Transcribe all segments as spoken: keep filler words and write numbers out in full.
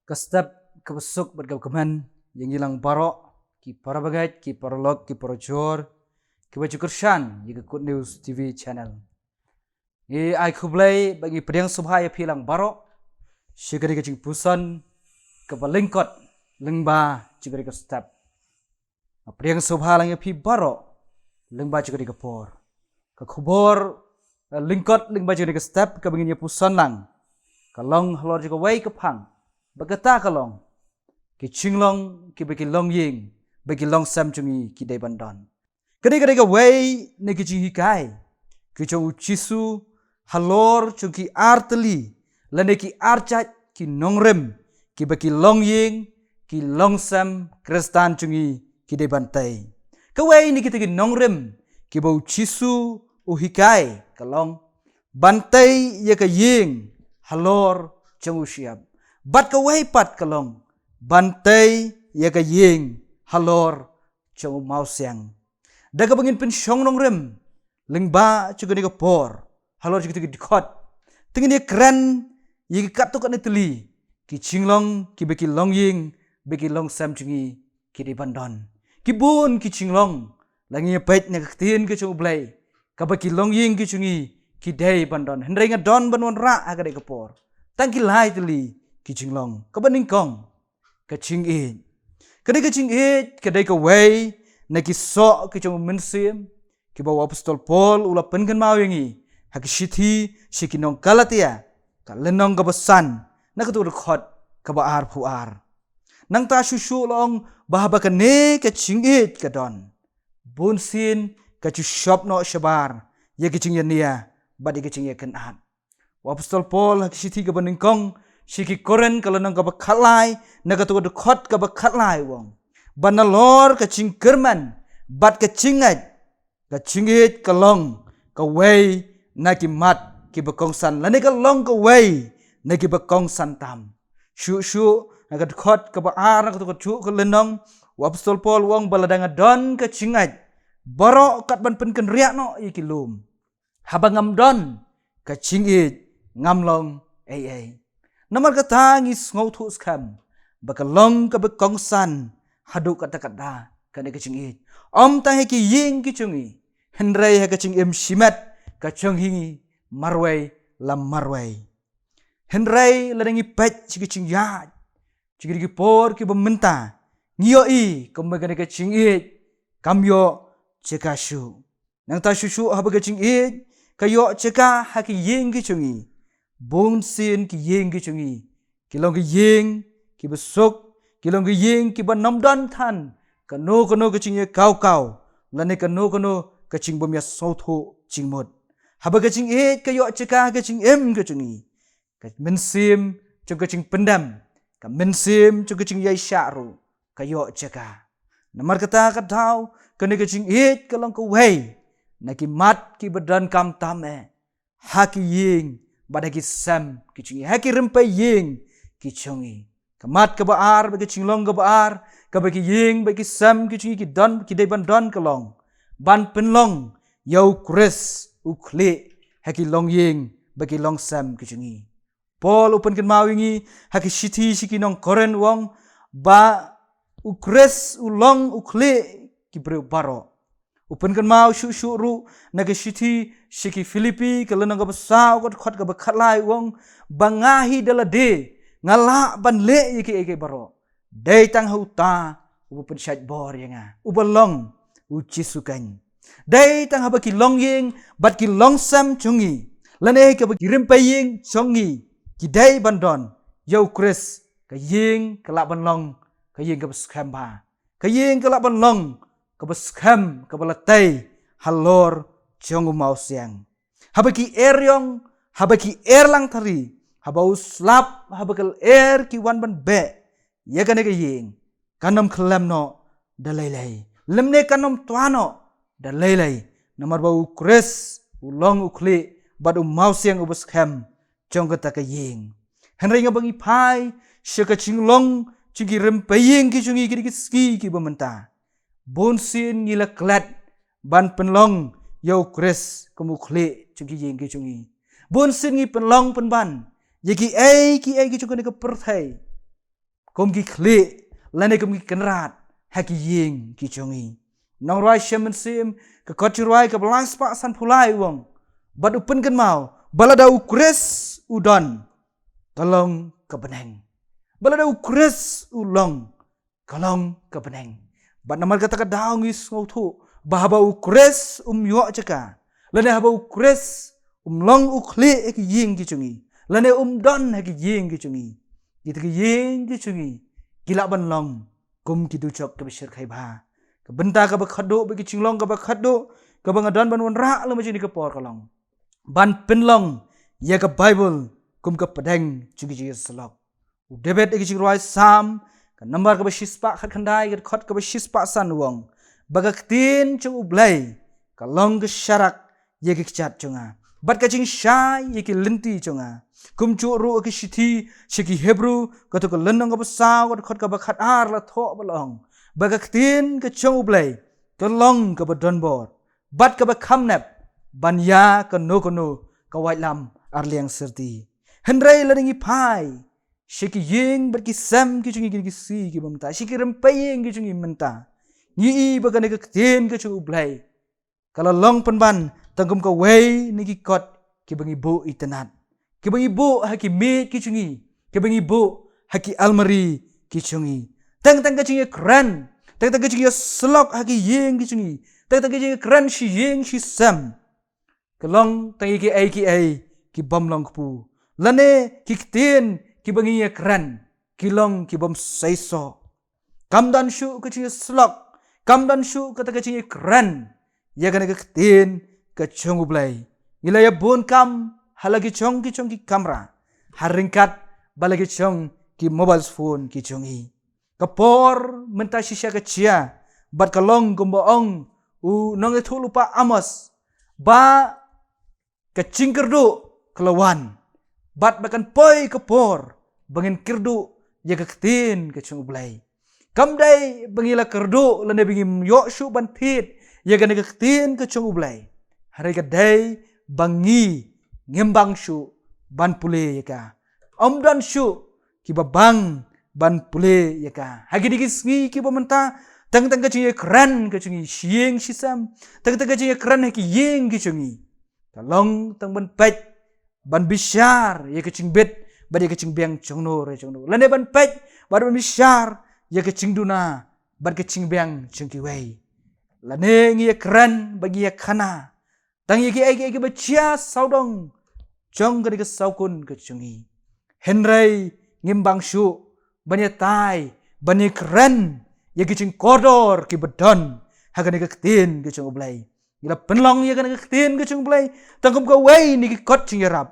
Ka step kaba suk bad kaba kmen ïa ngi lang baroh, ki parabangeit, ki paralok, ki parajor, kiba ju kyrshan ïa ka Good News T V channel. Ngi ai khublei bad ngi pdiang sngewbha ïa phi lang baroh sha kane ka jingpuson kaba lyngkot lyngba jong kane ka step. Nga pdiang sngewbha lang ïa phi baroh lyngba jong kane ka por. Ka khubor, eh, lyngkot lyngba jong kane ka step kaba ngin ïa puson lang, ka long halor jong kawei ka phang, ba kata ka long: Ki jinglong kiba ki longïing bad ki longsem jong ngi ki dei ban don. Kane ka dei kawei na ki jinghikai ki jong U Jisu halor jong ki ar tylli lane ki ar jait ki nongrim kiba ki longïing, ki longsem Khristan jong ngi ki dei ban tei. Kawei na kita ki nongrim kiba U Jisu u hikai ka long ban tei ïa ka ïing halor jong u shyiap. Bad kawei pat ka long ban tei ïa ka ïing halor jong u mawsiang. Da kaba ngin pynshong nongrim lyngba jong kane ka por halor jong kita ki dkhot, te ngin ïa kren ïa ki katto katne tylli ki jinglong kiba ki longïing bad ki longsem jong ngi ki dei ban don. Ki bun ki jinglong, la ngi ïa peit na ka ktien ka jong U Blei, kaba ki longïing ki jong ngi ki dei ban don. Hynrei nga don ban wanrah ha kane ka por tang ki lai tylli ki jinglong. Kaba nyngkong, ka jingïeit. Ka dei ka jingïeit, ka dei kawei na ki soh ki jong u mynsiem kiba u apostol Paul u la pynkynmaw ïa ngi ha ka shithi sha ki nong Galatia, ka lynnong kaba san, na kato ka dkhot kaba arphew ar. Nangta shuh shuh la ong ba haba kane ka jingïeit ka don, bunsien ka ju shop noh shabar ïa ka jingïania bad ïa ka jingïakynad. U apostol Paul ha ka shithi kaba nyngkong sha ki Korinth, ka lynnong kaba khatlai, na kato ka dkhot kaba khatlai u ong ba nalor ka jingkyrmen bad ka jingngeit, ka jingïeit ka long kawei na ki mat kiba kongsan, lane ka long kawei na kiba kongsan tam. Shuh shuh na ka dkhot kaba ar na kato ka juh ka lynnong, u apostol Paul u ong ba lada nga don ka jingngeit baroh kat ban pynkynriah noh ïa ki lum, haba ngam don ka jingïeit ngam long ei ei. Namar kata ngi sngewthuh skhem ba ka long kaba kongsan haduh katta katta kane ka jingïeit, ym tang ha ki ïing ki jong ngi, hynrei ha ka jingim shimet ka jong ngi marwei la marwei. Hynrei lada ngi peit sha ki jingïaid jong kine ki por kiba mynta, ngi ïohi kumba kane ka jingïeit kam ïoh jaka shuh. Nangta shuh shuh haba ka jingïeit ka ïoh jaka ha ki ïing ki jong ngi, bunsien ki ïing ki jong ngi ki long ki ïing kiba suk, ki long ki ïing kiba ym don than kano kano ka jingïakawkaw lane kano kano ka jingbym ïasngewthuh jingmut. Haba ka jingïeit ka ïoh jaka ha ka jingim ka jong ngi, ka mynsiem jong ka jingpyndem, ka mynsiem jong ka jingïaishah ruh ka ïoh jaka. Namar kata ka daw kane ka jingïeit ka long kawei na ki mat kiba donkam tam eh ha ki ïing bad ha ki sem ki jong ngi, ha ki rympei ïing ki jong ngi. Ka mat kaba ar bad ka jinglong kaba ar kaba ki ïing bad ki sem ki jong ngi ki don, ki dei ban don ka long ban pynlong ïa U Khrist u khlieh ha ki longïing bad ki longsem ki jong ngi. Paul u pynkynmaw ïa ngi ha ki shithi sha ki nong Korinth u ong ba U Khrist u long u khlieh ki briew baroh. U pynkynmaw shuh shuh ruh na ka shithi sha ki Philippi ka lynnong kaba saw ka dkhot kaba khatlai u ong ba nga hi da lade nga lah ban leh ïa kiei kiei baroh dei tang ha uta uba pynshait bor ïa nga, uba long U Jisu keiñ. Dei tang haba ki longïing bad ki longsem jong ngi lane kaba ki rympei ïing jong ngi ki dei ban don ïa U Khrist, ka ïing ka lah ban long ka ïing kaba skhem bha, ka ïing ka lah ban long kaba skhem, kaba la tei halor jong u mawsiang. Haba ki eriong, haba ki erlang thari, haba u slap, haba ka lyer ki wan ban beh ïa kane ka ïing, kan ym khyllem noh da lei lei, lymne kan ym twa noh da lei lei, namar ba U Khrist u long u khlieh bad u mawsiang uba skhem jong kata ka ïing. Hynrei haba ngi phai sha ka jinglong jong ki rympei ïing ki jong ngi kine ki sngi kiba mynta, bunsien ngi la klet ban pynlong ïa U Khrist kum u khlieh jong ki ïing ki jong ngi. Bunsien ngi pynlong pynban ïa kiei kiei ki jong kane ka pyrthei. kum ki khlieh lane kum ki kynrad ha ki ïing ki jong ngi. Nongrwai Shem Mynsiem, ka kot jingrwai kaba lai spah sanphew lai u ong, bad u pynkynmaw ba lada u Khrist u don, ka long ka bneng. Ba lada u Khrist u long, ka long ka bneng. Bad namar kata ka daw ngi sngewthuh ba haba u Khrist um ïoh jaka, lane haba u Khrist um long u khlieh ha ki ïing ki jong ngi, lane um don ha ki ïing ki jong ngi, kita ki ïing ki jong ngi ki lah ban long kum ki dujok kaba shyrkhei bha. Ka bynta kaba khatduh bad ka jinglong kaba khatduh kaba nga don ban wanrah lem ha kane ka por ka long ban pynlong ïa ka Baibl kum ka pdeng jong ki jingïasyllok. U David ha ka jingrwai Salm, ka nambar kaba shispah khatkhyndai, ka dkhot kaba shispah san u ong ba ka ktien jong U Blei ka long ka sharak ïa ki kjat jong nga, bad ka jingshai ïa ki lynti jong nga. Kumjuh ruh ha ka shithi sha ki Hebru, kato ka lynnong kaba saw, ka dkhot kaba khatar la thoh ba la ong ba ka ktien ka jong U Blei ka long kaba donbor bad kaba kham nep ban ïa kano kano ka waitlam arliang syrti. Hynrei lada ngi phai sha ki ïing bad ki sem ki jong ngi kine ki sngi kiba mynta, sha ki rympei ïing ki jong ngi mynta, ngi i ba kane ka ktien ka jong U Blei ka la long pynban tang kum kawei na ki kot kiba ngi buh itynnad, kiba ngi buh ha ki miej ki jong ngi, kiba ngi buh ha ki almari ki jong ngi. Teng teng ka jingïakren, teng teng ka jingïasyllok ha ki ïing ki jong ngi, teng teng ka jingïakren shi ïing shi sem, ka long tang ïa kiei kiei ki bym long kpu, lane ki ktien kiba ngi ïakren ki long ki bym seisoh. Kam don shuh ka jingïasyllok, kam don shuh kata ka jingïakren ïa kane ka ktien ka jong U Blei. Ngi la ïa bun kam ha la ki jong ki jong ki kamra, ha ryngkat ba la ki jong ki mobile phone ki jong ngi. Ka por mynta shisha ka jia, bad ka long kumba ong u nongïathuhlypa Amos ba ka jingkyrduh ka la wan, bad ba kan poi ka por ba ngin kyrduh ïa ka ktien ka jong U Blei. Kam dei ba ngi la kyrduh lane ba ngim ïoh shuh ban thied ïa kane ka ktien ka jong U Blei, hynrei ka dei ba ngi ngim bang shuh ban pule ïa ka. Ym don shuh kiba bang ban pule ïa ka. Ha kine ki sngi kiba mynta, teng teng ka jingïakren ka jong ngi shi ïing shi sem, teng teng ka jingïakren ha ki ïing ki jong ngi, ka long tang ban peit, ban bishar ïa ka jingbit bad ïa ka jingbiang jong no re jong no, lane ban peit bad ban bishar ïa ka jingduna bad ka jingbiang jong kiwei. Lane ngi ïakren bad ngi ïakhana tang ïa kiei kiei kiba jia sawdong jong kane ka sawkun ka jong ngi, hynrei ngim bang shuh ban ïatai, ban ïakren ïa ki jingkordor kiba don ha kane ka ktien ka jong U Blei. Ngi la pynlong ïa kane ka ktien ka jong U Blei tang kum kawei na ki kot jingïarap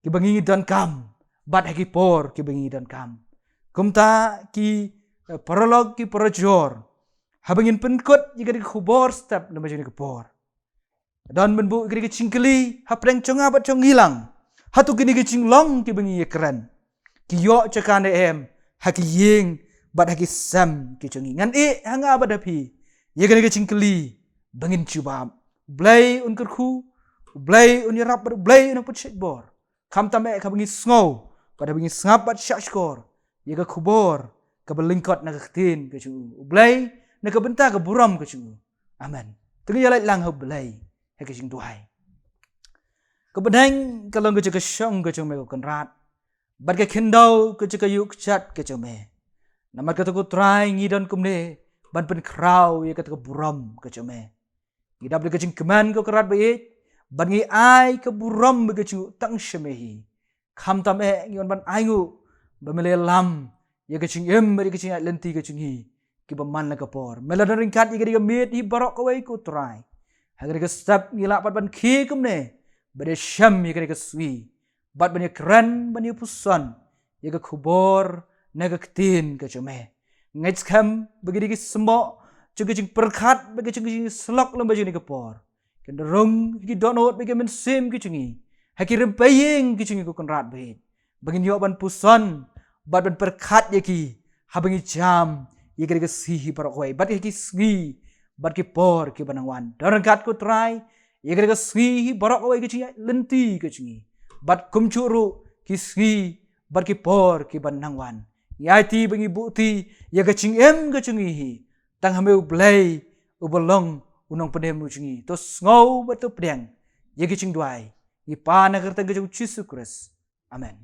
kiba ngi donkam bad ha ki por kiba ngi donkam. Kumta ki, eh, paralok, ki parajor, haba ngin pynkut ïa kane ka khubor step namar jong kane ka por, don bynta ïa kane ka jingkylli hapdeng jong nga bad jong ngi lang. Hato kine ki jinglong kiba ngi ïakren ki ïoh jaka ne em ha ki ïing bad ha ki sem ki jong ngi? Ngan ïeh ha nga bad ha phi ïa kane ka jingkylli ba ngin jubab. U Blei un kyrkhu, U Blei un ïarap bad U Blei un pynshait bor. Khamtam eh haba ngi sngew bad haba ngi sngap bad shahshkor ïa ka khubor kaba lyngkot na ka ktien ka jong U Blei na ka bynta ka burom ka jong U. Amen. To ngin ïa leit lang ha U Blei ha ka jingduwai. Ka bneng ka long ka jaka shong ka jong me ko Kynrad, bad ka khyndew ka jaka ïuh kjat ka jong me. Namar kata ko Trai ngi don kumne ban pynkhraw ïa kata ka burom ka jong me. Ngi dap da ka jingkmen ko Kynrad ba ïeit, bad ngi ai ka burom bad ka jingïohtang sha me hi. Khamtam eh ngi wan ban ainguh ba me la ïalam ïa ka jingim bad ïa ka jingïaid lynti ka jong ngi kiba man la ka por. Me la don ryngkat ïa ka dei ka miet hi baroh kawei ko Trai. Ha ka dei ka step ngi lah pat ban khie kumne bad ïashem ïa ka dei ka sngi bad ban ïakren, ban ïapuson ïa ka khubor na ka ktien ka jong me. Ngeit skhem ba ki dei ki symboh jong ka jingpyrkhat bad ka jong ka jingïasyllok lem ba jong kane ka por. Kin da rung ha ki dohnud bad ki mynsiem ki jong ngi ha ki rympei ïing ki jong ngi ko Kynrad ba ïeit, ba ngin ïoh ban puson bad ban pyrkhat ïa ki haba ngi jam ïa ka dei ka sngi hi baroh kawei, bad ïa ki sngi bad ki por kiba nang wan. Don ryngkat ko Trai ïa ka dei ka sngi hi baroh kawei ka jingïaid lynti ka jong ngi, bad kumjuh ruh ki sngi bad ki por kiba nang wan. Ngi aiti ba ngi buh ti ïa ka jingim ka jong ngi hi tang ha me U Blei uba long U Nongpynim U jong ngi. To sngew bad to pdiang ïa ki jingduwai. Ngi pan ha ka kyrteng ka jong U Jisu Khrist. Amen.